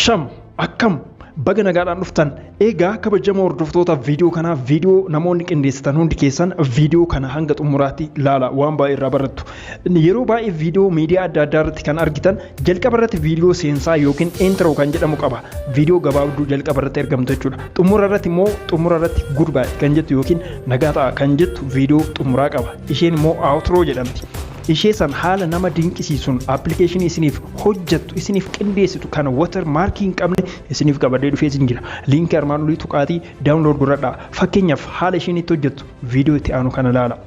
Asham, akkam, baga nagaadhaan dhuftan. Egaa kabajamoo hordoftoota viidiyoo kanaa, viidiyoo namoonni qindeessitan hundi keessan viidiyoo kana hanga xumuraatti ilaala, waan baay'ee irraa barattu. Yeroo baay'ee viidiyoo miidiyaa adda addaa irratti kan argitan jalqaba irratti viidiyoo seensaa yookiin intro kan jedhamu qaba. Viidiyoo gabaabduu jalqaba irratti argamtu jechuudha. Xumura irratti immoo xumura irratti goodbye kan jettu yookiin nagaa ta'a kan jettu viidiyoo xumuraa qaba. Isheen immoo outro jedhamti. Ishee san haala nama dinqisiisuun appilikeeshinii isiniif hojjettu, isiniif qindeessitu kan watermarkii hin qabne isiniif qabadhee dhufee isin jira. Liinkii armaan olii tuqaatii download godhadhaa. Fakkeenyaaf, haala isheen itti hojjettu viidiyoo itti aanu kana ilaala.